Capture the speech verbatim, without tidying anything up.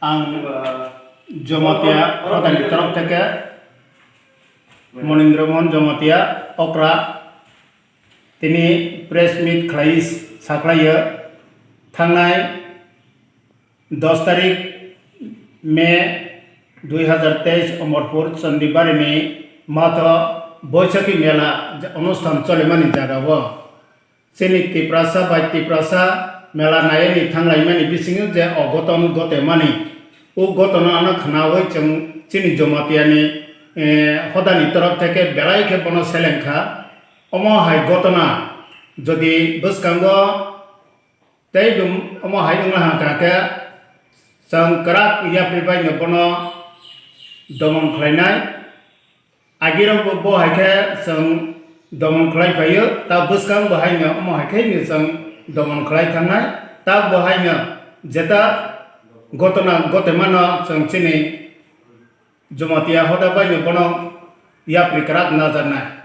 Ang Jamatia hodani torof theke Monindra Mohan Jamatia okra tini press meet khlai sakhlaio thangnai dos tarik May dui hazar teis Omorpur Chandibari ni matho Boisakhi mela onusthan cholimani jagao. Chini Tiprasa bai Tiprasa mela naiwi thanglaimani bisingo je o goton gotemani, o gotono ano khnaui chwng chini Jamatia ni, eh, hodani torof theke belai khe bono seleng kha. Omo hai gotona jodi bwskango tei bo omo hai wngla hwnkha khe chwng kwrak yapri bai no bono domon khlainai. Agirok bo, bo hai khe chwng domon khlai phaio, ta bwskang bo haino omo hai khe no chwng domon khlai thangnai. Ta bo haino jeta gotona gotemano chwng chini Jamatia hoda bai no bono yapri kwrak najaknai.